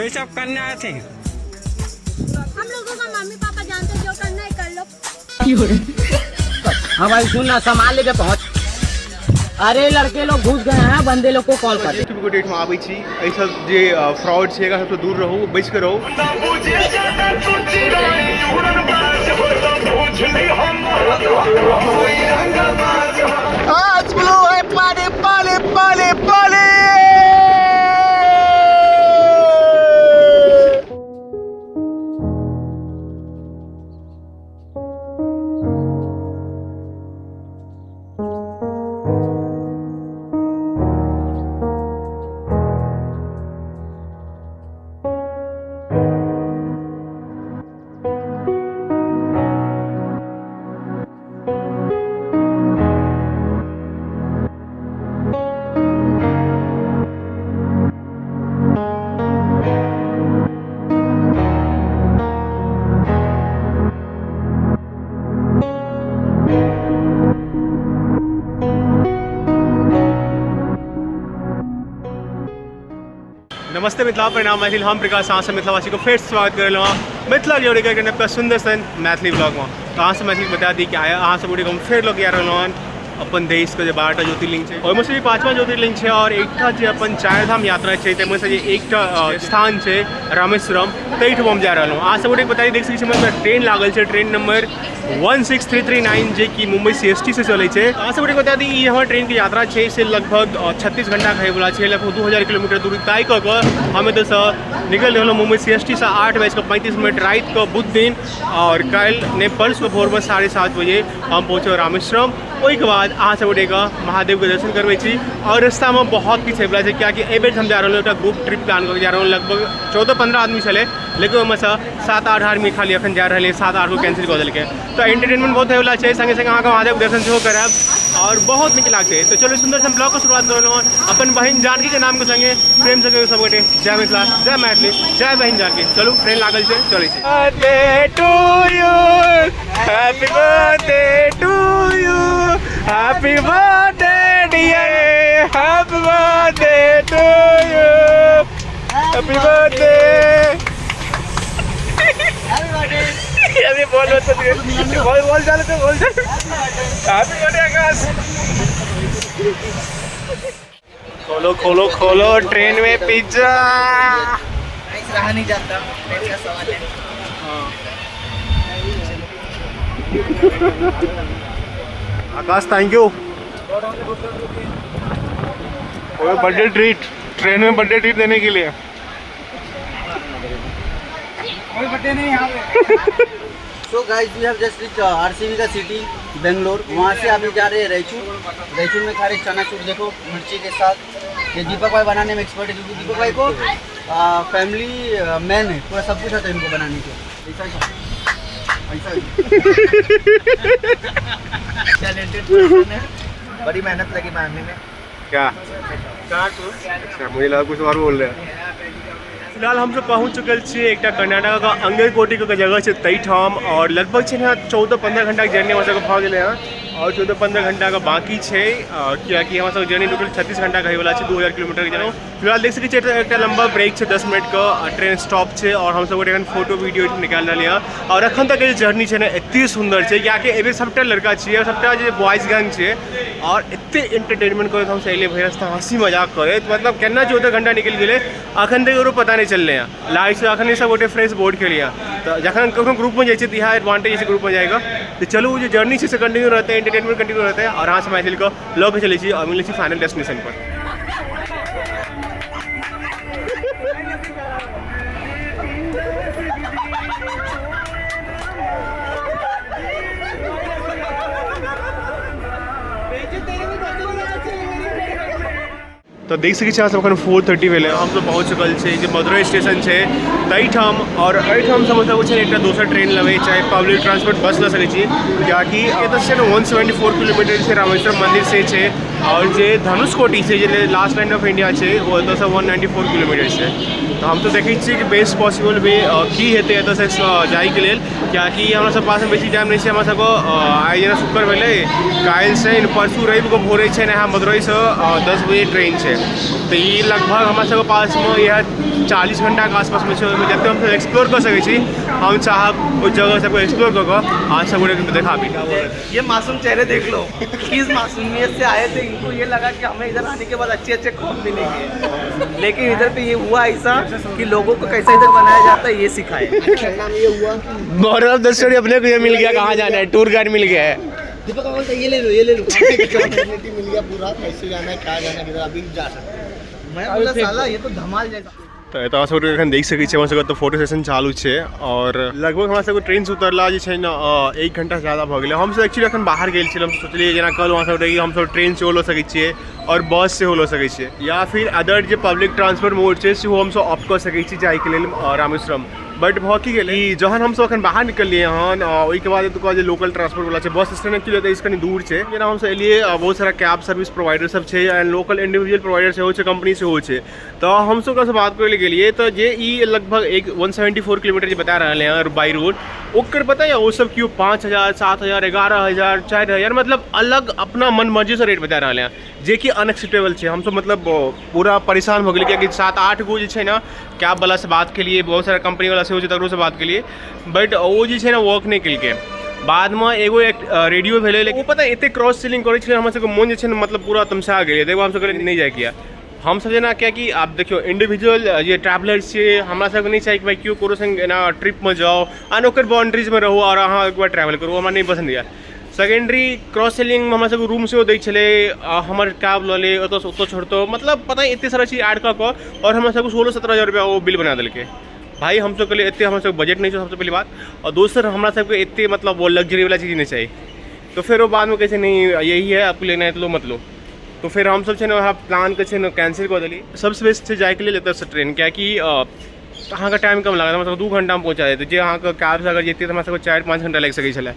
ये सब करने आए थे। हम लोगों का मम्मी पापा जानते हैं, जो करना है कर लो। हाँ भाई सुन ना, सामान लेके पहुंच। अरे लड़के लोग घुस गए हैं, बंदे लोग को कॉल कर। गोटे एहिठाम आबै छी, एहि सब जे फ्रॉड छै एकरा सबसँ दूर रहू, बचि कऽ रहू। आज ब्लू है पानी पानी पानी पानी। नमस्ते मिथिला, प्रणाम मैथिल। हम प्रकाश अहाँ सब मिथिलावासी को फिर स्वागत कर रहा हूँ मिथिला जोड़े के नवका सुंदर सन मैथिली ब्लॉग में। तो अहाँ सब मैथिली बता दी कि आया अहाँ सब गोटे हम फेर लग जा रहा हूँ अपन देश के जे 12टा ज्योतिर्लिंग छै, ओहिमे से भी 5वां ज्योतिर्लिंग छै और एकटा जे अपन चारिधाम यात्रा छै ताहिमे से जे एकटा स्थान छै रामेश्वरम, ताहिठाम हम जा रहल हूँ। अहाँ सब गोटे बता दी, देख सकै छी हमर ट्रेन लागल छै, ट्रेन नंबर 16339 जे कि मुंबई सी एस टी से चलै छै। अहाँ सब गोटे बता दी ई हमर ट्रेन के यात्रा छै से लगभग 36 घंटा के होइवला छै। लगभग 2000 किलोमीटर दूरी तय कऽ कऽ हम एतऽसँ निकलि रहलहुँ मुंबई सी एस टी से 8:35 रातिके बुध दिन, और काल्हि नहि परसू भोरमे 7:30 बजे हम पहुँचब रामेश्वरम। ओहिके बाद अहाँ सब गोटेके महादेवके दर्शन करबै छी और रस्तामे बहुत किछु होइवला छै, कियाकि एहिबेर हम जा रहल हूँ एकटा ग्रुप ट्रिप प्लान कऽ के जा रहल हूँ। लगभग 14-15 आदमी छलै, लेकिन ओहिमे सँ 7-8 आदमी खाली एखन जा रहल 7-8 गो कैंसिल कऽ देलकै। तऽ एंटरटेनमेंट बहुत होइवला छै, सङ्गे सङ्गे अहाँके महादेवके दर्शन सेहो करायब और बहुत नीक लागतै। तऽ चलू सुन्दर सन ब्लॉगके शुरुआत करलहुँ अपन बहिन जानकीके नामके सङ्गे। प्रेम से कहियौ सब गोटे जय मिथिला, जय मैथिली, जय बहिन जानकी। चलू ट्रेन लागल छै, चलै छै। Birthday to you, happy birthday to you, happy birthday dear, happy birthday to you, happy birthday. अभी बोल बोल बोल चल तो बोल चल। Happy birthday Akash. खोलो खोलो खोलो, ट्रेन में पिज्जा। रहा नहीं जाता, ट्रेन का सवाल है। Akash thank you. Birthday treat, train में बर्थडे ट्रीट देने के लिए। कोई बर्थडे नहीं यहाँ पे। So guys, we have just reached RCB का सिटी बेंगलोर। वहाँ से अभी जा रहे हैं रायचूर। रायचूर में खा रहे चनाचूर, देखो मिर्ची के साथ। ये दीपक भाई बनाने में एक्सपर्ट है, क्योंकि दीपक भाई को फैमिली मैन है, पूरा सब कुछ आता है इनको बनाने के। ऐसा ऐसा ऐसा टैलेंटेड पर्सन है, बड़ी मेहनत लगी बनाने में। क्या अच्छा, मुझे लगा कुछ और बोल रहे हैं। फिलहाल हम सब पहुँच चुकल छियै एकटा कर्नाटक का अंगरकोटी के जगह छै तैठाम, और लगभग छै ने 14-15 घंटा के जर्नी हमरा सबके भऽ गेलै हँ और 14-15 घंटा के बाकी छै, कियाकि हमरा सबके जर्नी टोटल 36 घंटा के होइवला छै, 2000 किलोमीटर के जर्नी। फिलहाल देख सकै छियै एकटा लम्बा ब्रेक छै, 10 मिनट के ट्रेन स्टॉप छै और हमसब गोटे एखन फोटो वीडियो निकालि रहलियै हँ। और एखन तक जे जर्नी छै ने एते सुन्दर छै, कियाकि एहिबेर सबटा लड़का छियै, सबटा जे बॉयज गैंग छै और एते एंटरटेनमेंट करैत हमसब एलियै भरि रास्ता हँसी मजाक करैत, मतलब केना 14 घंटा निकलि गेलै अखन तक ककरो पता नहि चललै हँ। लागै छै अखन सब गोटे फ्रेश बोर्ड केलियै हँ। तऽ जखन कखनो ग्रुपमे जाइ छियै तऽ इएह एडवांटेज छै ग्रुपमे जाइके। तऽ चलू जे जर्नी छै से कंटिन्यू रहतै, एंटरटेनमेंट कंटिन्यू रहतै और अहाँ सब मैथिलीके लऽ कऽ चलै छी और मिलै छी फाइनल डेस्टिनेशन पर। तो देख सकै छी अहाँ सब एखन 4:30 भेलै, हमसब पहुँच चुकल छी जे मदुरई स्टेशन छै तैठाम। और एहिठाम से हमसब छै एकटा दोसर ट्रेन लेबै, चाहे पब्लिक ट्रांसपोर्ट बस लऽ सकै छी, कियाकि एतऽ छै ने 174 किलोमीटर छै रामेश्वरम मंदिर से छै, और जे धनुषकोटी छै जे लास्ट लाइन ऑफ इंडिया छै ओ एतऽसँ 194 किलोमीटर छै। तऽ हम तऽ देखै छियै कि बेस्ट पॉसिबल वे की हेतै एतऽसँ जाइके लेल, कियाकि हमरा सब पासमे बेसी टाइम नहि छै। हमरा सबके आइ जेना शुक्र भेलै, काल्हि शनि, परसू रविके भोरे छै ने मदुरैसँ 10 बजे ट्रेन छै। तऽ ई लगभग हमरा सबके पासमे इएह 40 घण्टाके आसपासमे छै। ओहिमे जतेक हमसब एक्सप्लोर कऽ सकै छी, हम चाहब ओहि जगह सबके एक्सप्लोर कऽ कऽ अहाँ सब गोटेके देखाबी। ये मासूम चेहरे देख लो, किस मासूमियत से आए थे। इनको ये लगा कि हमें इधर आने के बाद अच्छे अच्छे खौफ मिलेंगे, लेकिन इधर पे ये हुआ ऐसा कि लोगों को कैसा इधर बनाया जाता है ये सिखाए। मॉरल ऑफ the story अपने को ये मिल गया, कहाँ जाना है, टूर गाइड मिल गया है। दीपक बोलता ये ले लो, ये ले लो। मिल गया पूरा, कैसे जाना है, क्या जाना है, किधर अभी जा सकते हैं। मैं बोला साला ये तो धमाल जैसा। तऽ एतऽ अहाँ सब एखन देख सकै छियै, हमरा सबके तऽ फोटो सेशन चालू छै आओर लगभग हमरा सबके ट्रेनसँ उतरला जे छै ने 1 घंटा ज्यादा भऽ गेलै। हमसब एक्चुअली एखन बाहर गेल छलियै। हमसब सोचलियै जेना कल वहाँ सब रही, हमसब ट्रेन सेहो लऽ सकै छियै आओर बस सेहो लऽ सकै छियै या फिर अदर जे पब्लिक ट्रांसपोर्ट मोड छै सेहो हमसब ऑप्ट कऽ सकै छी जाइके लेल रामेश्वरम। बट भऽ की गेलै कि जहन हमसब एखन बाहर निकललियै हन, ओहिके बाद एतुका जे लोकल ट्रांसपोर्ट वला छै, बस स्टैंड एक्चुअली एतऽसँ कनि दूर छै। जेना हमसब एलियै, बहुत सारा कैब सर्विस प्रोवाइडर सब छै एंड लोकल इंडिविजुअल प्रोवाइडर सेहो छै, कंपनी सेहो छै। तऽ हमसब ओकरासँ बात करै लए गेलियै तऽ जे ई लगभग एक 174 किलोमीटर जे बता रहल हँ बाई रोड, ओकर पता यऽ ओ सब केओ 5000, 7000, 11000, 4000, मतलब अलग अपना मन मर्जीसँ रेट बता रहल हँ, जेकि अनएक्सेप्टेबल छै। हमसब मतलब पूरा परेशान भऽ गेलियै, कियाकि 7-8 गो जे छै ने कैब वलासँ बात केलियै, बहुत सारा कंपनी वला सेहो छै तकरोसँ बात केलियै, बट ओ जे छै ने वर्क नहि केलकै। बादमे एगो एक रेडियो भेलै, लेकिन ओ पता एते क्रॉस सेलिंग करै छलै, हमर सबके मोन जे छै ने मतलब पूरा तमसा गेलै। देखो हमसब कहलियै नहि जाइके यऽ हमसब जेना, कियाकि आब देखियौ इंडिविजुअल जे ट्रैवलर छियै, हमरा सबके नहि चाही कि भाइ केओ ककरो संग एना ट्रिपमे जाउ एंड ओकर बाउंड्रीजमे रहू आओर अहाँ एक बार ट्रैवल करू, हमरा नहि पसन्द यऽ। सेकेंडरी क्रॉस सेलिंगमे हमरा सबके रूम सेहो दै छलै, हमर कैब लऽ ले, ओतऽसँ ओतऽ छोड़तौ, मतलब पता नहि एते सारा चीज ऐड कऽ कऽ आओर हमरा सबके 16-17 हजार रुपैआ ओ बिल बना देलकै। भाइ हमसब कहलियै एते हमरा सबके बजट नहि छै सबसँ पहली बात, आओर दोसर हमरा सबके एते मतलब वो लग्जरी वाला चीज नहि चाही। तो फेर ओ बादमे कहै छै नहीं यही है, आपको लेना है तो लो मत लो। तो फेर हमसब छै ने वएह प्लानके छै ने कैंसिल कऽ देलियै। सबसँ बेस्ट छै जाइके लेल एतऽसँ ट्रेन, कियाकि अहाँके टाइम कम लागत, हमरा सबके 2 घण्टामे पहुँचा देतै। जे अहाँके कैबसँ अगर जैतियै तऽ हमरा सबके 4-5 घण्टा लागि सकै छलै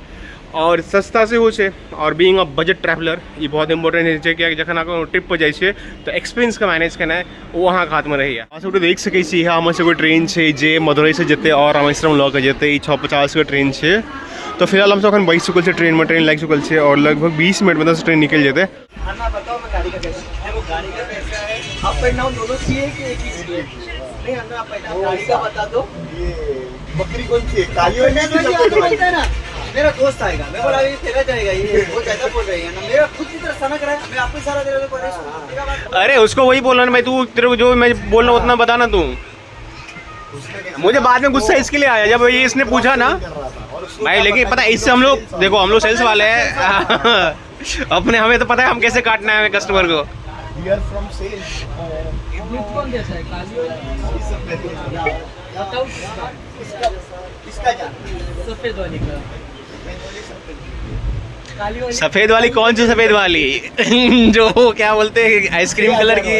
आओर सस्ता सेहो छै। आओर बीइंग अ बजट ट्रैवलर ई बहुत इम्पोर्टेंट होइ छै, कियाकि जखन अहाँ ट्रिप पर जाइ छियै तऽ एक्सपेंसके मैनेज केनाइ ओ अहाँके हाथमे रहैए। अहाँ सबके देख सकै छी, इएह हमर सबके ट्रेन छै जे मदुरैसँ जेतै आओर रामेश्वरम लऽ कऽ जेतै। ई 6:50 के ट्रेन छै। तऽ फिलहाल हमसब एखन बैस चुकल छियै ट्रेनमे, ट्रेन लागि चुकल छै आओर लगभग 20 मिनटमे एतऽसँ ट्रेन निकलि जेतै। अन्ना बताओ मैं गाड़ी का कैसा है? वो गाड़ी का कैसा है? अप एंड डाउन दोनों चाहिए कि एक ही चाहिए? नहीं अन्ना, अप एंड डाउन गाड़ी का बता दो। ये बकरी कौन सी है, काली वाली मैं की तो सफेद वाली? बोलता है ना, मेरा दोस्त आएगा, मैं बोला ये तेरा जाएगा, ये वो ज्यादा बोल रही है ना, मेरा खुद की तरह सनक रहा है, मैं आपको इशारा दे रहा हूँ, मेरा बात। अरे उसको वही बोलना ना भाई, तू तेरे को जो मैं बोल रहा हूँ उतना बता ना तू। मुझे बाद में गुस्सा इसके लिए आया जब ये इसने पूछा ना भाई, लेकिन पता है इससे हम लोग देखो, हम लोग सेल्स वाले हैं अपने, हमें तो पता है हम कैसे काटना है हमें कस्टमर को। We are from sales. कौन जैसा है, काली वाली? बताओ। इसका जान सफेद वाली का, काली वाली। सफेद वाली कौन सी सफेद वाली? जो क्या बोलते हैं आइसक्रीम कलर की।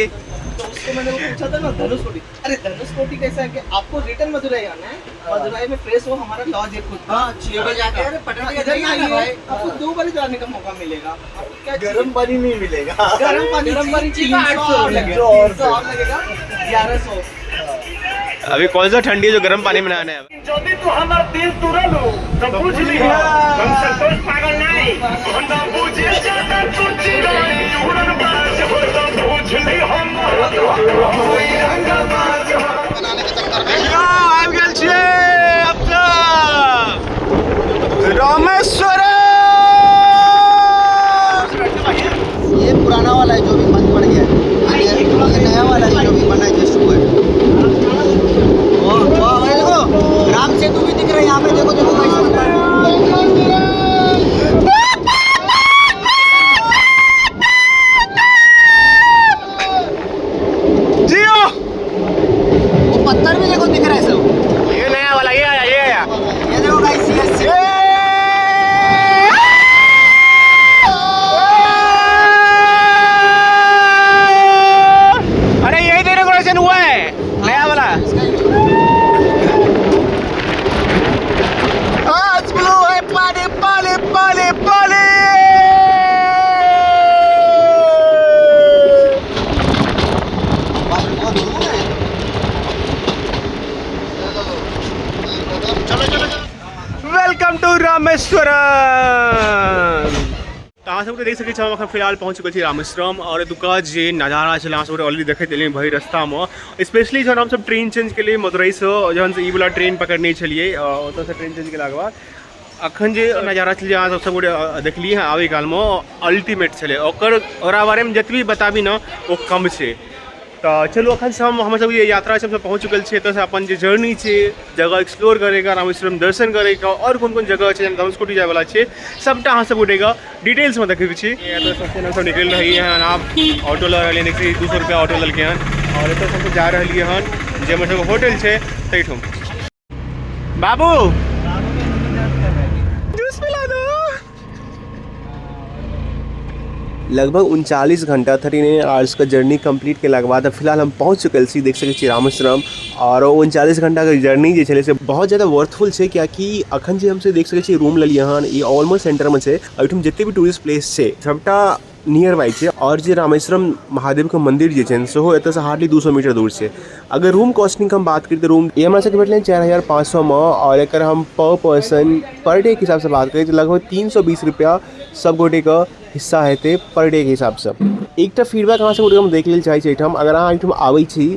तो उसको मैंने वो पूछा था ना धनुष कोटी, अरे धनुष कोटी कैसा है कि आपको रिटर्न मदुरई आना है, मदुरई में फ्रेश हो, हमारा लॉज है खुद। हाँ, 6 बजे आके, अरे पटना इधर नहीं आइए, आना भाई। आपको 2 बजे जाने का मौका मिलेगा। आपको क्या चाहिए? गर्म पानी नहीं मिलेगा। गर्म पानी गर्म पानी चाहिए, चाहिए, 300 और लगेगा, 300 और 300 और लगेगा, 1100। अभी कौन सा ठंडी है जो गर्म पानी में नहाना है? रामेश्वरम। ये पुराना वाला है जो भी बंद पड़ गया है, ये नया वाला है जो भी बना है जस्ट हुआ है। वाह वाह भाई देखो राम सेतु भी दिख रहा है यहाँ पे, देखो देखो गाइस। जियो वो पत्थर भी देखो दिख रहा है सब। ये नया वाला, ये आया, ये आया। ये देखो गाइस, ये देख सकै छी हम अखन फिलहाल पहुँच चुकल छी रामेश्वरम और एतुका जे नजारा छलै अहाँ सब ऑलरेडी देखैत एलियै भरि रस्तामे। स्पेशली जहन हमसब ट्रेन चेंज केलियै मदुरैसँ, जहन ई वाला ट्रेन पकड़ने छलियै ओतऽसँ ट्रेन चेंज केलाके बाद अखन जे नजारा छलै अहाँ सब गोटे देखलियै हँ आबै कालमे, अल्टीमेट छलै। ओकरा बारेमे जतबी बताबी ने ओ कम छै। तऽ चलू अखन से हम हमर सबके जे यात्रा छै हमसब पहुँच चुकल छियै। एतऽसँ अपन जे जर्नी छै जगह एक्सप्लोर करैके, रामेश्वरम दर्शन करैके आओर कोन कोन जगह छै, जेना धनुषकोटी जायवला छै, सबटा अहाँ सब गोटेके डिटेल्समे देखबै छी। एतऽसँ हमसब निकलि रहलियै हन, आब ऑटो लऽ रहलियै। देखियै 200 रुपैआ ऑटो लेलकै हन आओर एतऽसँ हमसब जा रहलियै हन जे हमर सबके होटल छै ताहिठाम। बाबू जूस पिला दो। लगभग 39 घंटा 39 आवर्स के जर्नी कंप्लीट केलाके बाद फिलहाल हम पहुँच चुकल छी, देख सकै छी रामेश्वरम। आओर 39 घंटाके जर्नी जे छलै से बहुत ज्यादा वर्थफुल छै, कियाकि अखन जे हमसब देख सकै छी रूम लेलियै हन ई ऑलमोस्ट सेंटरमे छै। एहिठाम जते भी टूरिस्ट प्लेस छै सबटा नियर बाई छै। आओर जे रामेश्वरम महादेवके मन्दिर जे छै सेहो एतऽसँ हार्डली 200 मीटर दूर छै। अगर रूम कॉस्टिंगके हम बात करी तऽ रूम ई हमरा सबके भेटलै 4500मे आओर एकर हम पर पर्सन पर डे के हिसाबसँ बात करी तऽ लगभग 320 रुपैआ सब गोटेके हिस्सा हेतै पर डे के हिसाबसँ। एकटा फीडबैक अहाँ सब हम दैके लेल चाहै छी एहिठाम, अगर अहाँ एहिठाम आबै छी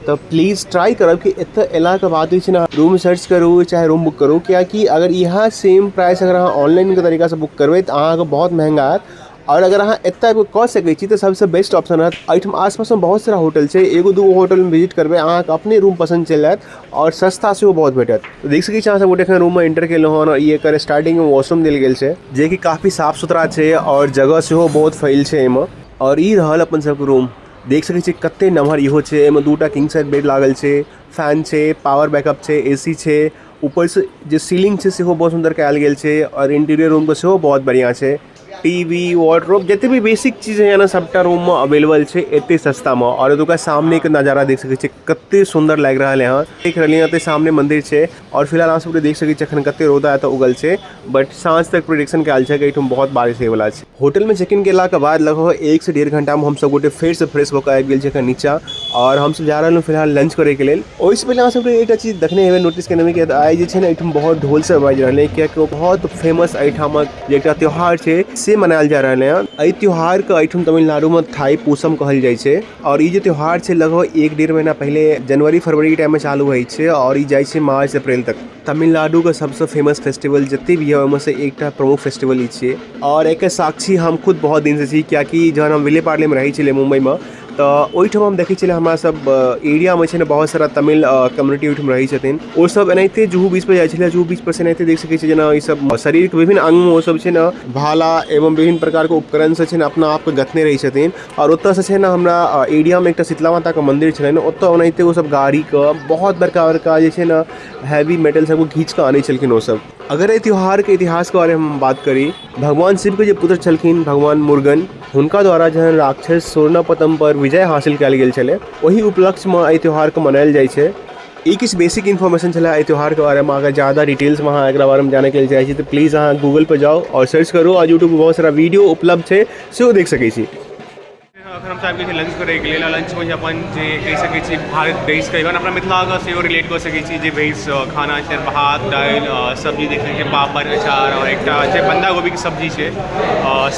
तऽ प्लीज ट्राई करब कि एतऽ अयलाके बाद जे छै ने रूम सर्च करू चाहे रूम बुक करू, कियाकि अगर इएह सेम प्राइस अगर अहाँ ऑनलाइनके तरीकासँ बुक करबै तऽ अहाँके बहुत महँगा आयत। आओर अगर अहाँ एतऽ आबिकऽ कऽ सकै छी तऽ सबसँ बेस्ट ऑप्शन रहत। एहिठाम आसपासमे बहुत सारा होटल छै, एगो दूगो होटलमे विजिट करबै अहाँके अपने रूम पसन्द चलि जायत आओर सस्ता सेहो बहुत भेटत। तऽ देख सकै छी अहाँ सब गोटे एखन रूममे एंटर केलहुँ हन आओर ई एकर स्टार्टिंगमे वॉशरूम देल गेल छै जेकि काफी साफ सुथरा छै आओर जगह सेहो बहुत फैल छै एहिमे। आओर ई रहल अपन सबके रूम, देख सकै छी कते नमहर इहो छै। एहिमे 2टा किंग साइज बेड लागल छै, फैन छै, पावर बैकअप छै, ए सी छै, ऊपरसँ जे सीलिंग छै सेहो बहुत सुन्दर कयल गेल छै आओर इंटीरियर रूमके सेहो बहुत बढ़िआँ छै। टीवी, वार्डरोब, जते भी बेसिक चीज होइए ने सबटा रूममे अवेलेबल छै एते सस्तामे। आओर एतुका सामनेके नजारा देख सकै छियै कते सुन्दर लागि रहल है। देख रहलियै एते सामने मन्दिर छै आओर फिलहाल अहाँ सबके देख सकै छियै एखन कते रौदा एतऽ उगल छै, बट साँझ तक प्रोडिक्शन कयल छै कि एहिठाम बहुत बारिश होइवला छै। होटलमे चेक इन केलाके बाद लगभग 1 से 1.5 घंटामे हमसब गोटे फेरसँ फ्रेश भऽ कऽ आबि गेल छी एखन नीचाँ आओर हमसब जा रहल फिलहाल लंच करैके लेल। ओहिसँ पहिले अहाँ सबके एकटा चीज देखने हेबै, नोटिस केने हेबै कि आइ जे छै ने एहिठाम बहुत ढोल सब बाजि रहल है, कियाकि ओ बहुत फेमस एहिठामक जे एकटा त्यौहार छै से मनायल जा रहल है। एहि त्यौहारके एहिठाम तमिलनाडुमे थाई पूसम कहल जाइ छै आओर ई जे त्यौहार छै लगभग 1-1.5 महीना पहिले जनवरी फरवरीके टाइममे चालू होइ छै आओर ई जाइ छै मार्च अप्रैल तक। तमिलनाडुके सबसँ फेमस फेस्टिवल जते भी यऽ ओहिमे सँ एकटा प्रमुख फेस्टिवल ई छियै आओर एकर साक्षी हम खुद बहुत दिनसँ छी, कियाकि जहन हम विले पार्लेमे रहै छलियै मुम्बइमे तऽ ओहिठाम हम देखै छलियै हमरा सब एरियामे छै ने बहुत सारा तमिल कम्युनिटी ओहिठाम रहै छथिन। ओसब एनाहिते जुहू बीचपर जाइ छलै, जुहू बीचपर से एनाहिते देख सकै छियै जेना ई सब शरीरके विभिन्न अङ्गमे ओसब छै ने भाला एवं विभिन्न प्रकारके उपकरणसँ छै ने अपना आपके गथने रहै छथिन। आओर ओतऽसँ छै ने हमरा एरियामे एकटा शीतला माताके मन्दिर छलै ओतऽ ओनाहिते ओसब गाड़ीके बहुत बड़का बड़का जे छै ने हैवी मेटल सबके घीच कऽ आनै छलखिन ओसब। अगर एहि त्यौहारके इतिहासके बारेमे हम बात करी, भगवान शिवके जे पुत्र छलखिन भगवान मुर्गन, हुनका द्वारा जहन राक्षस स्वर्णपतम पर विजय हासिल कयल गेल छलै ओहि उपलक्ष्यमे एहि त्यौहारके मनायल जाइ छै। ई किछु बेसिक इन्फॉर्मेशन छलै एहि त्यौहारके बारेमे। अगर ज्यादा डिटेल्समे अहाँ एकरा बारेमे जानैके लेल चाहै छी तऽ प्लीज अहाँ गूगलपर जाउ आओर सर्च करू आओर यूट्यूबपर बहुत सारा वीडियो उपलब्ध छै सेहो देख सकै छी। अखन हम आबि गेल छी लंच करैके लेल। लंचमे जे अपन जे कहि सकै छी भारत देशके इवन अपना मिथिलाके सेहो रिलेट कऽ सकै छी जे भेज खाना छै, भात दालि सब्जी देख सकै छी, पापड़ अचार आओर एकटा जे बन्धा गोभीके सब्जी छै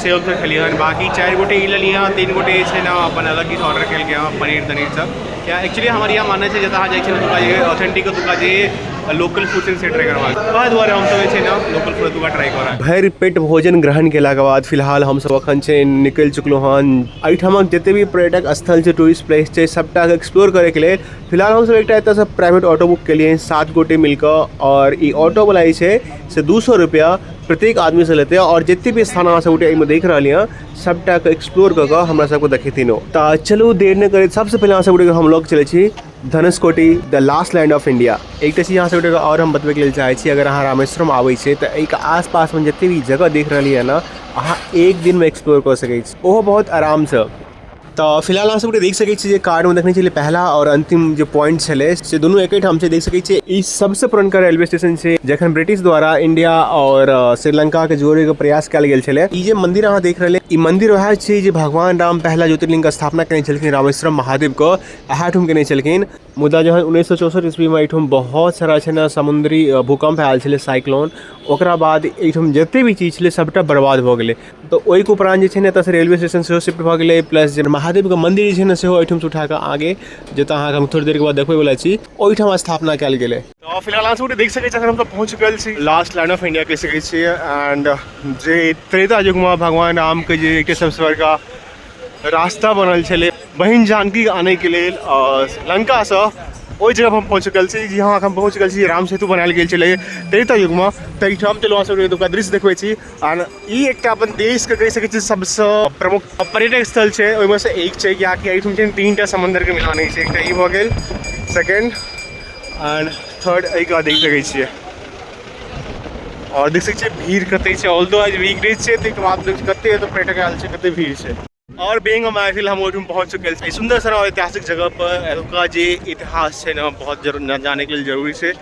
से हमसब खेलियै हन। बाकी 4 गोटे ई लेलियै हँ, 3 गोटे जे छै ने अपन अलग किछु ऑर्डर केलकै हँ, पनीर तनीर सब। एक्चुअली हमर इएह मानना छै जतऽ अहाँ जाइ छियै ने ओतुका जे ऑथेंटिक ओतुका जे लोकल फूड छै से ट्राई करबाक, ओएह दुआरे हमसब जे छै ने लोकल फूड ओतुका ट्राई करब। भरि पेट भोजन ग्रहण केलाके बाद फिलहाल हमसब अखन छै निकलि चुकलहुँ हन एहिठामक जते भी पर्यटक स्थल छै, टूरिस्ट प्लेस छै, सबटाके एक्सप्लोर करैके लेल। फिलहाल हमसब एकटा एतऽसँ प्राइवेट ऑटो बुक केलियै 7 गोटे मिलकऽ आओर ई ऑटोवला जे छै से 200 रुपैआ प्रत्येक आदमीसँ लेतै आओर जते भी स्थान अहाँ सब गोटे एहिमे देख रहलियै हँ सबटाके एक्सप्लोर कऽ कऽ हमरा सबके देखेथिन ओ। तऽ चलू देर नहि करैत सबसँ पहिले अहाँ सब गोटेके हम लऽ कऽ चलै छी Dhanushkodi, the last land of India. एकटा चीज अहाँ सब गोटेके आओर हम बतबैके लेल चाहै छी, अगर अहाँ रामेश्वरम आबै छियै तऽ एहिके आसपासमे जते भी जगह देख रहलियै हँ ने अहाँ एक दिनमे एक्सप्लोर कऽ सकै छी, ओहो बहुत आरामसँ। तऽ फिलहाल अहाँ सबके देख सकै छी जे कार्डमे देखने छलियै पहला आओर अंतिम जे पॉइंट छलै से दुनू एकेठाम छै। देख सकै छियै ई सबसँ पुरनका रेलवे स्टेशन छै जखन ब्रिटिश द्वारा इंडिया आओर श्रीलंकाके जोड़ैके प्रयास कयल गेल छलै। ई जे मंदिर अहाँ देख रहलियै ई मंदिर वएह छै जे भगवान राम पहला ज्योतिर्लिंगके स्थापना केने छलखिन रामेश्वरम महादेवके, इएह ठाम केने छलखिन। मुदा जहन 1964 ईस्वीमे एहिठाम बहुत सारा छै ने समुद्री भूकम्प आयल छलै, साइक्लोन, ओकरा बाद एहिठाम जते भी चीज छलै सबटा बर्बाद भऽ गेलै। तऽ ओहिके उपरान्त जे छै ने एतऽसँ रेलवे स्टेशन सेहो शिफ्ट भऽ गेलै, प्लस जे महादेवके मन्दिर जे छै ने सेहो एहिठामसँ उठाकऽ आगे जतऽ अहाँके हम थोड़ी देरके बाद देखबैवला छी ओहिठाम स्थापना कयल गेलै। तऽ फिलहाल अहाँ सब देख सकै छी अखन हमसब पहुँच गेल छी लास्ट लाइन ऑफ इंडिया कहि सकै छियै। एंड जे त्रेता युगमे भगवान रामके जे एकटा सबसँ बड़का रास्ता बनल छलै बहिन जानकीके आनैके लेल लङ्कासँ, ओहि जगह पर हम पहुँच चुकल छी। जी हाँ, हम पहुँच चुकल छी। राम सेतु बनायल गेल छलै त्रेता युगमे, ताहिठाम चलू अहाँ सबके एतुका दृश्य देखबै छी। आर ई एकटा अपन देशके कहि सकै छी सबसँ प्रमुख पर्यटक स्थल छै, ओहिमे सँ एक छै, कियाकि एहिठाम छै तीनटा समन्दरके मिलान होइ छै। एकटा ई भऽ गेल, सेकेंड एंड थर्ड एहिके देख सकै छियै। आओर देख सकै छियै भीड़ कते छै, ऑल्दो आज वीक डेज छै, ताहिके बाद कते एतऽ पर्यटक आयल छै, कते भीड़ छै। और बीइंग अ मैथिल हम ओहिठाम पहुँच चुकल छी सुन्दर सन ऐतिहासिक जगह पर। एतुका जे इतिहास छै ने बहुत जरूर जानैके लेल जरूरी छै।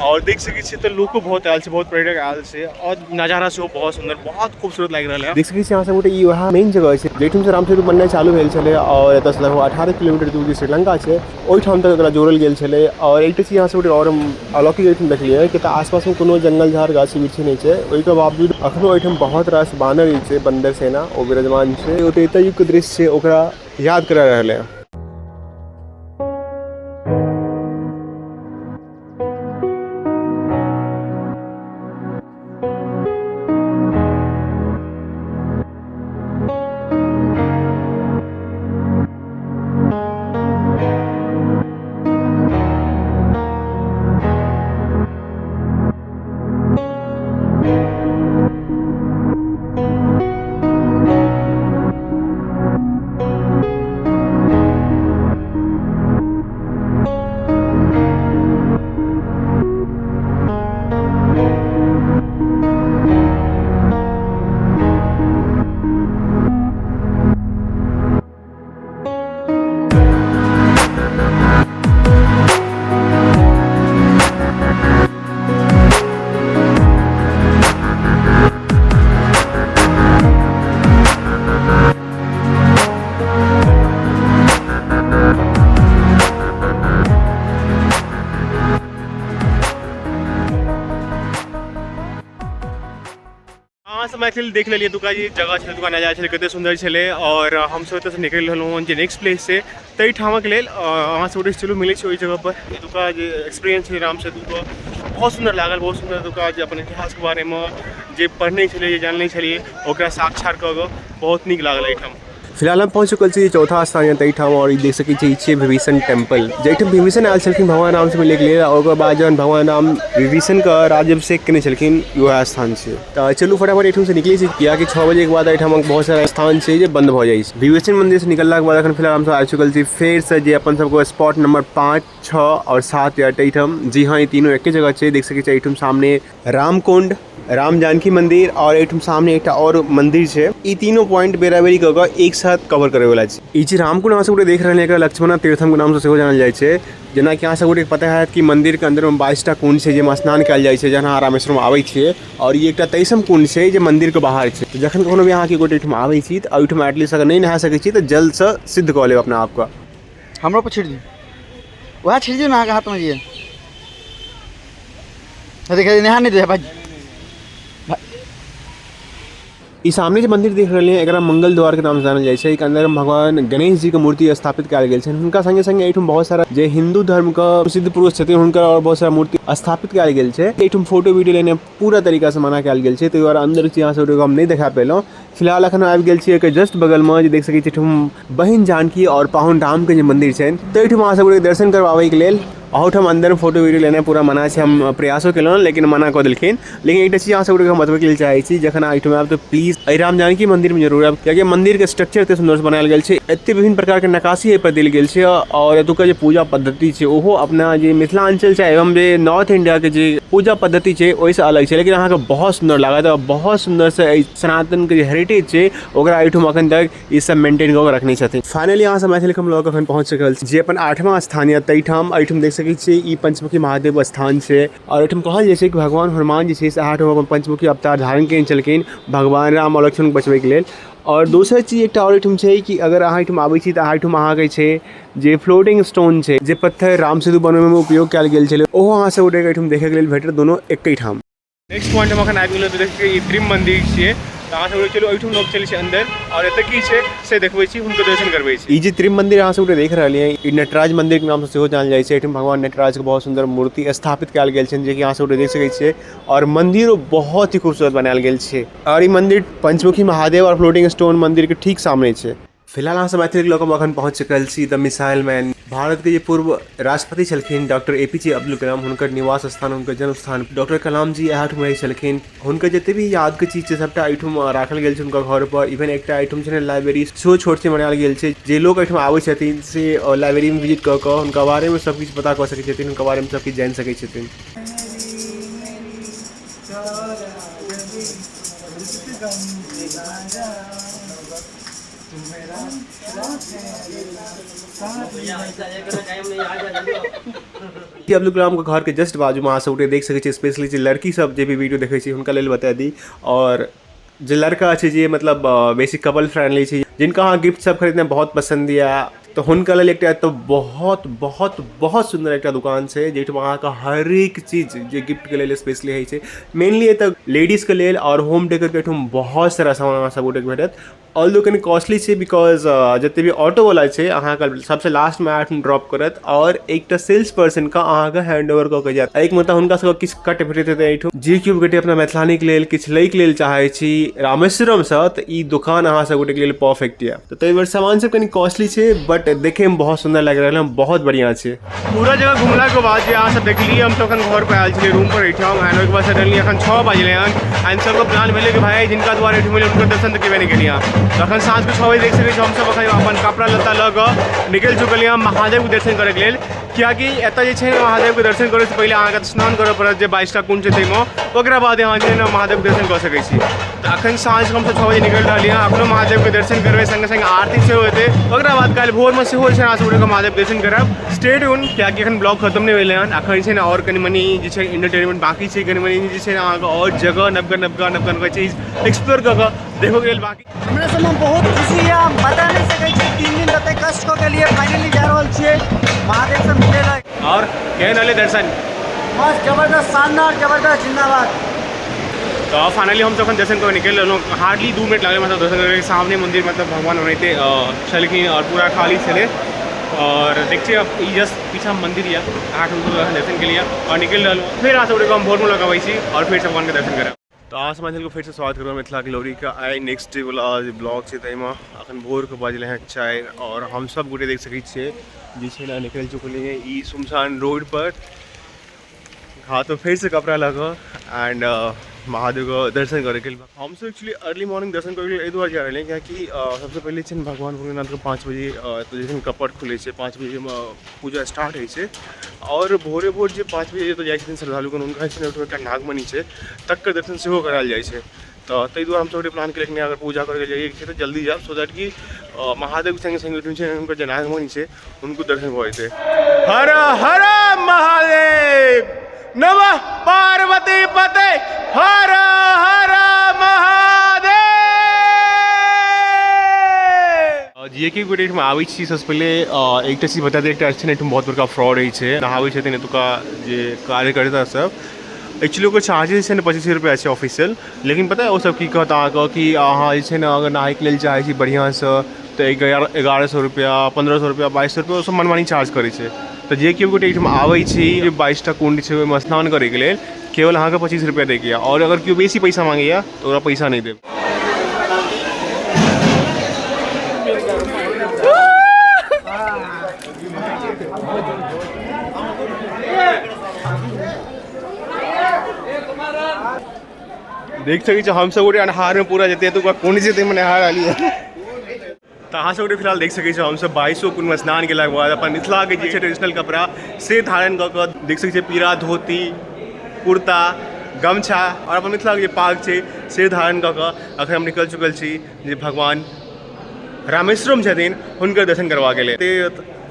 और देख सकै छियै तऽ लोको बहुत आयल छै, बहुत पर्यटक आयल छै और नजारा सेहो बहुत सुन्दर, बहुत खूबसूरत लागि रहल है। देख सकै छियै अहाँ सब गोटे ई वएह मेन जगह छै जाहिठाम से राम सेतु बननाइ चालू भेल छलै और एतऽसँ लगभग 18 किलोमीटर दूर जे श्रीलंका छै ओहिठाम तक एकरा जोड़ल गेल छलै। और एकटा चीज अहाँ सब गोटे आओर हम अलौकिक एहिठाम देखलियै कि एतऽ आसपासमे कोनो जंगल झाड़ गाछी वृक्षी नहि छै, ओहिके बावजूद अखनो एहिठाम बहुत रास बानर जे छै, बन्दर सेना, ओ विराजमान छै। ओ त्रेता युगके दृश्य छै, ओकरा याद करा रहल है। अहाँ सब मैथिल देख लेलियै एतुका जे जगह छलै, एतुका नजारा छलै, कते सुन्दर छलै। और हमसब एतऽसँ निकलि रहलहुँ हँ जे नेक्स्ट प्लेस छै ताहिठामक लेल। अहाँ सब चलू मिलै छी ओहि जगह पर। एतुका जे एक्सपीरियंस छलै राम सेतुके बहुत सुन्दर लागल, बहुत सुन्दर। एतुका जे अपन इतिहासके बारेमे जे पढ़ने छलियै, जे जानने छलियै, ओकरा साक्षात कऽ कऽ बहुत नीक लागल एहिठाम। फिलहाल हम पहुँच चुकल छी चौथा स्थान या ताहिठाम और ई देख सकै छी ई छियै विभीषण टेम्पल, जाहिठाम विभीषण आयल छलखिन भगवान रामसँ मिलैके लेल। और ओकर बाद जहन भगवान राम विभीषणके राज्याभिषेक केने छलखिन, उएह स्थान छै। तऽ चलू फटाफट एहिठामसँ निकलै छी, कियाकि 6 बजेके बाद एहिठामक बहुत सारा स्थान छै जे बन्द भऽ जाइ छै। विभीषण मन्दिरसँ निकललाके बाद एखन फिलहाल हमसब आबि चुकल छी फेरसँ जे अपन सबके स्पॉट नंबर 5, 6 और 7 या ताहिठाम। जी हाँ, ई तीनों एके जगह छै। देख सकै छी एहिठाम सामने रामकुंड, राम जानकी मंदिर और एहिठाम सामने एकटा और मंदिर छै। ई तीनों पॉइंट बेराबेरी कऽ कऽ एक साथ कवर करे वाला छै। ई जे रामकुंड अहाँ सब गोटे देख रहल एकरा लक्ष्मणा तीर्थम के नाम से सेहो जानल जाइ छै। जेनाकि अहाँ सब गोटे के पता हैत कि मंदिर के अंदर में 22टा कुंड छै जाहिमे स्नान कयल जाइ छै जहन अहाँ रामेश्वरम आबै छियै। और ई एकटा 23म कुंड छै जे मंदिर के बाहर छै। तऽ जखन कखनो भी अहाँ के गोटे एहिठाम आबै छी तऽ एहिठाम एटलीस्ट अगर नहि नहा सकै छी तऽ जलसँ सिद्ध कऽ लेब अपना आपके। हमरो पर छिड़ दी, वएह छिड़ दियौ ने अहाँके हाथमे जे देखिए नहा नहीं दे भाई। ई सामने जे मंदिर देख रहलियै एकरा मंगल द्वार के नाम से जानल जाइ छै। एहिके अंदर में भगवान गणेश जी के मूर्ति स्थापित कयल गेल छनि। हुनका संगे संगे एहिठाम बहुत सारा जे हिंदू धर्म के प्रसिद्ध पुरुष छथिन हुनकर और बहुत सारा मूर्ति स्थापित कयल गेल छै। एहिठाम फोटो वीडियो लेने पूरा तरीका से मना कयल गेल छै, ताहि दुआरे अंदर छी अहाँ सब हम नहि देखा पेलहुँ। फिलहाल अखन आबि गेल छी एकर जस्ट बगलमे जे देख सकै छी एहिठाम बहिन जानकी और पाहुन राम के जे मंदिर छनि ताहिठाम अहाँ सबके दर्शन करबाबैके लेल। अहूठाम अन्दरमे फोटो वीडियो लेनाइ पूरा मना छै। हम प्रयासो केलहुँ लेकिन मना कऽ देलखिन। लेकिन एकटा चीज अहाँ सबके हम बतबैके लेल चाहै छी, जखन अहाँ एहिठाम आयब तऽ प्लीज एहि राम जानकी मन्दिरमे जरूर आयब, कियाकि मन्दिरके स्ट्रक्चर एते सुन्दरसँ बनायल गेल छै, एते विभिन्न प्रकारके नक्काशी एहिपर देल गेल छै और एतुका जे पूजा पद्धति छै ओहो अपना जे मिथिलाञ्चल छै एवं जे नॉर्थ इंडियाके जे पूजा पद्धति छै ओहिसँ अलग छै, लेकिन अहाँके बहुत सुन्दर लागत और बहुत सुन्दरसँ एहि सनातनके जे हेरिटेज छै ओकरा एहिठाम अखन तक ई सब मेंटेन कऽ के रखने छथिन। फाइनली अहाँ सब मैथिली हम लऽ कऽ अखन पहुँच चुकल छी जे अपन 8वां स्थान यऽ ताहिठाम। एहिठाम देख सकै छियै ई पंचमुखी महादेव स्थान छै और एहिठाम कहल जाइ छै कि भगवान हनुमान जे छै से अहाँठाम अपन पंचमुखी अवतार धारण केने छलखिन भगवान राम और लक्ष्मणके बचबैके लेल। आओर दोसर चीज एकटा आओर एहिठाम छै कि अगर अहाँ एहिठाम आबै छी तऽ अहाँ एहिठाम अहाँके छै जे फ्लोटिंग स्टोन छै, जे पत्थर राम सेतु बनबैमे उपयोग कयल गेल छलै, ओहो अहाँ सब गोटेके एहिठाम देखैके लेल भेटत, दुनू एकेठाम। नेक्स्ट पॉइंट हम अखन आबि गेलहुँ तऽ देखियौ ई त्रिम मंदिर छियै। तऽ अहाँ सब चलू एहिठाम लोग चलै छै अंदर आओर एतऽ की छै से देखबै छी, हुनकर दर्शन करबै छी। ई जे त्रिम मंदिर अहाँ सब देख रहलियै, ई नटराज मंदिर के नाम से सेहो जानल जाइ छै। एहिठाम भगवान नटराज के बहुत सुंदर मूर्ति स्थापित कयल गेल छनि, जे कि अहाँ सब देख सकै छियै। आओर मंदिरो बहुत ही खूबसूरत बनायल गेल छै। आओर ई मंदिर पंचमुखी महादेव आओर फ्लोटिंग स्टोन मंदिर के ठीक सामने छै। फिलहाल अहाँ सब मैथिली लोक हम अखन पहुँच चुकल छी द मिसाइल मैन, भारत के जे पूर्व राष्ट्रपति छलखिन doctor A P J Abdul Kalam, हुनकर निवास स्थान, हुनकर जन्म स्थान। डॉक्टर कलाम जी एहिठाम रहै छलखिन। हुनकर जते भी याद के चीज छै सबटा एहिठाम राखल गेल छै हुनकर घर पर। इवन एकटा एहिठाम छै ने लाइब्रेरी सेहो छोट छै बनायल गेल छै, जे लोक एहिठाम आबै छथिन से लाइब्रेरी में विजिट कऽ कऽ हुनका बारे में सब किछु पता कऽ सकै छथिन, हुनका बारे में सब किछु जानि सकै छथिन। अब्दुल कलाम के घर के जस्ट बाजू में अहाँ सब देख सकै छी। स्पेशली जे लड़की सब जे भी वीडियो देखै छी हुनका लेल बता दी, और जे लड़का छै जे मतलब बेसी कपल फ्रेंडली छै, जिनका अहाँ गिफ्ट सब खरीदना बहुत पसंद यऽ, तऽ हुनका लेल एकटा एतऽ बहुत बहुत बहुत सुन्दर एकटा दुकान छै, जाहिठाम अहाँके हरेक चीज जे गिफ्टके लेल स्पेशली होइ छै, मेनली एतऽ लेडीजके लेल आओर होम डेकोरके एहिठाम बहुत सारा सामान अहाँ सब गोटेके भेटत। ऑल्दो कनि कॉस्टली छै, because जते भी ऑटोवला छै अहाँके सबसँ लास्टमे आठ ड्रॉप करत आओर एकटा सेल्स पर्सनके अहाँके हैंड ओवर कऽ के जायत। एहिके मतलब हुनका सबके किछु कट भेटैत हेतै एहिठाम। जे केओ गोटे अपना मैथिलानीके लेल किछु लैके लेल चाहै छी रामेश्वरमसँ, तऽ ई दोकान अहाँ सब गोटेके लेल परफेक्ट यऽ। तऽ ताहि दुआरे सामान सब कनि कॉस्टली छै, बट देखैमे बहुत सुन्दर लागि रहल हँ, बहुत बढ़िआँ छै। पूरा जगह घुमलाके बाद जे अहाँ सब देखलियै, हम सब एखन घर पर आयल छलियै, रूम पर एहिठाम। एंड ओहिके बाद सडनली एखन 6 बजलै हन एंड सबके प्लान भेलै कि भाई जिनका द्वारा एहिठाम एलियै हुनकर दर्शन तऽ केबे नहि केलियै। तऽ एखन साँझके 6 बजे देख सकै छी हमसब एखन अपन कपड़ा लत्ता लऽ कऽ निकलि चुकलियै हम महादेवके दर्शन करैके लेल, कियाकि एतऽ जे छै ने महादेवके दर्शन करैसँ पहिले अहाँके स्नान करऽ पड़त जे 22टा कुण्ड छै ताहिमे, ओकरा बाद अहाँ जे छै ने महादेवके दर्शन कऽ सकै छी। तऽ अखन साँझके हमसब 6 बजे निकलि रहलियै हँ, अखनो महादेवके दर्शन करबै, सङ्गे सङ्गे आरती सेहो हेतै। ओकरा बाद काल्हि भोरमे सेहो जे छै अहाँ सब महादेवके दर्शन करब। स्टे ट्यून, कियाकि एखन ब्लॉग खत्म नहि भेलै हन। अखन जे छै ने आओर कनि मनि जे छै एंटरटेनमेंट बाकी छै, कनि मनि जे छै ने अहाँके आओर जगह नवका नवका नवका नवका चीज एक्सप्लोर कऽ कऽ देखोके लेल बाकी। हमरा सबमे बहुत खुशी यऽ, हम बता नहि सकै छी। 3 दिन तते कष्ट कऽ के लिए फाइनली जा रहल छियै महादेव से मिले लए। आओर केहन रहलै दर्शन? मस्त, जबरदस्त, शानदार, जबरदस्त, जिंदाबाद। तऽ फाइनली हम तखन दर्शन कऽ निकलि रहलहुँ। हार्डली 2 मिनट लागल मतलब दर्शन करैके। सामने मंदिर मतलब भगवान ओनाहिते छलखिन आओर पूरा खाली छलै। और देख छी ई जस्ट पीछा मंदिर यऽ, अहाँ सब दर्शन के लिए और निकलि रहलहुँ। फेर अहाँ सब हम भोरमे लऽ कऽ अबै छी और फेर भगवानके दर्शन करब। तऽ अहाँ सब मैथिलके फेरसँ स्वागत करब मिथिला ग्लोरीके आइ नेक्स्ट डे वाला जे ब्लॉग छै ताहिमे। अखन भोरके बजलै हँ 4 और हम सब गोटे देख सकै छियै जे छै ने निकलि चुकलियै ई सुनसान रोड पर, हाथमे फेरसँ कपड़ा लऽ कऽ एंड महादेवके दर्शन करैके लेल। हमसब एक्चुअली अर्ली मॉर्निंग दर्शन करैके लेल एहि दुआरे जा रहलियै कियाकि सबसँ पहिले छै ने भगवान भोलेनाथके 5 बजे जे छै ने कपट खुलै छै, 5 बजेमे पूजा स्टार्ट होइ छै। आओर भोरे भोर जे 5 बजे जतऽ जाइ छथिन श्रद्धालुगण, हुनका जे छै ने ओहिठाम एकटा नागमणि छै तकर दर्शन सेहो करायल जाइ छै। तऽ ताहि दुआरे हमसब प्लान केलियै कि नहि अगर पूजा करैके जाइके छै तऽ जल्दी जायब, सो that कि महादेवके सङ्गे सङ्गे ओहिठाम छै हुनकर जे नागमणि छै हुनको दर्शन भऽ जेतै। हर हर महादेव, नमः पार्वती पते, हर हर महादेव। जे कि गोटे एहिठाम आबै छी सबसँ पहिले एकटा चीज बता दी, एकटा छै ने एहिठाम बहुत बड़का फ्रॉड होइ छै। नहाबै छथिन एतुका जे कार्यकर्ता सब, एक्चुअली ओकर चार्जेस जे छै ने 25 रुपैआ छै ऑफिशियल, लेकिन पता है ओ सब की कहत अहाँके कि अहाँ जे छै ने अगर नहायके लेल चाहै छी बढ़िआँसँ तऽ 1100 रुपैआ, 1500 रुपैआ, 2200 रुपैआ, ओ सब मनमानी चार्ज करै छै। तऽ जे केओ गोटे एहिठाम आबै छी, जे 22टा कुण्ड छै ओहिमे स्नान करैके लेल केवल अहाँके 25 रुपैआ दैके यऽ, आओर अगर केओ बेसी पैसा माँगैए तऽ ओकरा पैसा नहि देब। देख सकै छी हम सब गोटे अन्हार में पूरा जते तो कोन जेते में नहा रहलियै। तऽ अहाँ सब गोटे फिलहाल देख सकै छी हम सब 22 कुंड में स्नान केलाके बाद अपन मिथिला के जे छै ट्रेडिशनल कपड़ा से धारण कऽ कऽ देख सकै छियै, पीरा धोती, कुर्ता, गमछा और अपन मिथिला के जे पाग छै से धारण कऽ कऽ अखन हम निकलि चुकल छी जे भगवान रामेश्वरम छथिन हुनकर दर्शन करबाके लेल।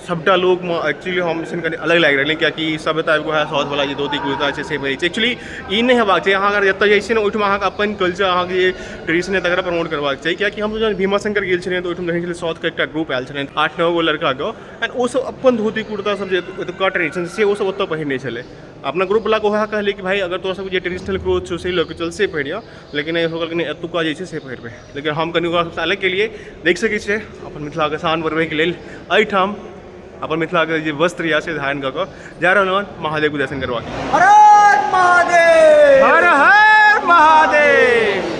सबटा लोकमे एक्चुअली हम छै ने कनि अलग लागि रहलै, कियाकि सब एतऽ आबि कऽ वएह साउथवला जे धोती कुर्ता छै से पहिरै छै। एक्चुअली ई नहि हेबाक चाही। अहाँ अगर जतऽ जाइ छियै ने, ओहिठमा अहाँके अपन कल्चर, अहाँके जे ट्रेडिशन यऽ, तकरा प्रमोट करबाक चाही। कियाकि हम जहन भीमाशंकर गेल छलियै, तऽ ओहिठाम देखै छलियै साउथके एकटा ग्रुप आयल छलै, 8-9 गो लड़काके, एंड ओसब अपन धोती कुर्ता सब जे एतुका ट्रेडिशन से ओसब ओतऽ पहिरने छलै। अपना ग्रुपवलाके वएह कहलियै कि भाइ, अगर तोरा सबके जे ट्रेडिशनल क्लोथ छौ से लऽ कऽ चल, से पहिरिहऽ। लेकिन नहि, कहलकै नहि, एतुका जे छै से पहिरबै। लेकिन हम कनि ओकरा सबसँ अलग केलियै। देख सकै छियै, अपन मिथिलाके शान बढ़बैके लेल एहिठाम अपन मिथिलाके जे वस्त्र यऽ से धारण कऽ कऽ जा रहलहुँ हन महादेवके दर्शन करबाक। हर हर महादेव, हर हर महादेव।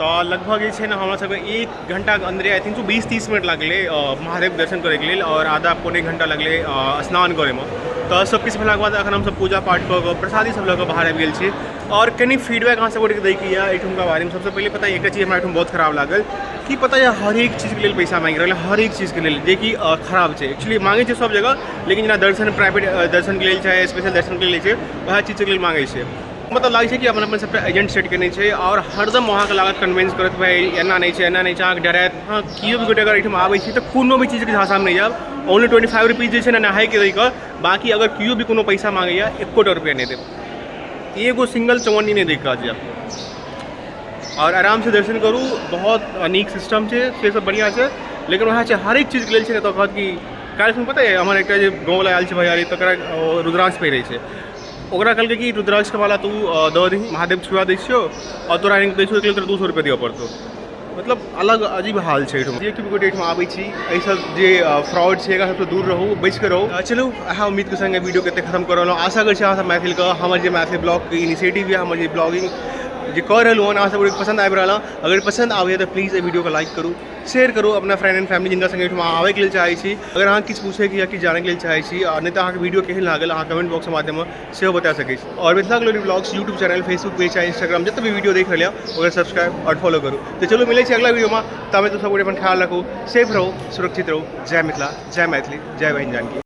तऽ लगभग जे छै ने हमरा सबके 1 घंटाके अन्दरे, I think 20-30 minute लागलै महादेव दर्शन करैके लेल आओर आधा पौने घंटा लागलै स्नान करैमे। तऽ सब किछु भेलाके बाद एखन हमसब पूजा पाठ कऽ कऽ प्रसादी सब लऽ कऽ बाहर आबि गेल छी। आओर कनि फीडबैक अहाँ सब गोटेके दैके यऽ एहिठुमका बारेमे। सबसँ पहिले पता एकटा चीज हमरा एहिठाम बहुत खराब लागल कि पता यऽ, हरेक चीजके लेल पैसा माँगि रहल, हरेक चीजके लेल, जेकि खराब छै। एक्चुअली माँगै छै सब जगह, लेकिन जेना दर्शन, प्राइवेट दर्शनके लेल चाहे स्पेशल दर्शनके लेल छै, वएह चीजके लेल माँगै छै। मतलब लागै छै कि अपन अपन सबटा एजेंट सेट केने छै आओर हरदम अहाँके लागत कन्विंस करत, भाइ एना नहि छै, एना नहि छै, अहाँके डरायत। अहाँ केओ भी गोटे अगर एहिठाम आबै छी तऽ कोनो भी चीजके झाँसामे नहि जायब। ओनली 25 रुपीज जे छै ने नहायके दैके, बाँकी अगर केओ भी कोनो पैसा माँगैए, एकोटा रुपैआ नहि देब, एगो सिंगल चौअन्नी नहि दैके जायब आओर आरामसँ दर्शन करू। बहुत नीक सिस्टम छै, से सब बढ़िआँ छै। लेकिन वएह छै, हरेक चीजके लेल छै ने, तऽ कहत कि काल्हि सुन पता यऽ, हमर एकटा जे गाँववला आयल छै भैयारी, तकरा रुद्राक्ष पहिरै छै। ओकरा कहलकै कि रुद्राक्षके माला तू दऽ दही, महादेव छुआ दै छियौ आओर तोरा आनि कऽ दै छियौ, ओहिके लेल तोरा 200 रुपैआ दिअ पड़तौ। मतलब अलग अजीब हाल छै एहिठाम। जे केओ गोटे एहिठाम आबै छी, एहिसब जे फ्रॉड छै एकरा सबसँ दूर रहू, बचिके रहू। चलू, इएह उम्मीदके संगे वीडियोके एतै खतम कऽ रहलहुँ। आशा करै छी अहाँ सब मैथिलके हमर जे मैथिली ब्लॉगके इनिशिएटिव यऽ, हमर जे ब्लॉगिंग जे कऽ रहलहुँ हन, अहाँ सब पसन्द आबि रहल हँ। अगर पसन्द आबैए तऽ प्लीज एहि वीडियोके लाइक करू, शेयर करू अपना फ्रेंड एंड फैमिली जिनका संगे एहिठाम आबैके लेल चाहै छी। अगर अहाँ किछु पूछैके या किछु जानैके लेल चाहै छी, आ नहि तऽ अहाँके वीडियो केहन लागल, अहाँ कमेंट बॉक्सके माध्यममे सेहो बता सकै छी। आओर Mithila glory blogs YouTube channel, Facebook page आ इंस्टाग्राम, जतऽ भी वीडियो देख रहल यऽ, ओकरा सब्सक्राइब आओर फॉलो करू। तऽ चलू, मिलै छी अगला वीडियोमे। ताबे तऽ सब गोटे अपन ख्याल राखू, सेफ रहू, सुरक्षित रहू। जय मिथिला, जय मैथिली, जय बहिन जानकी।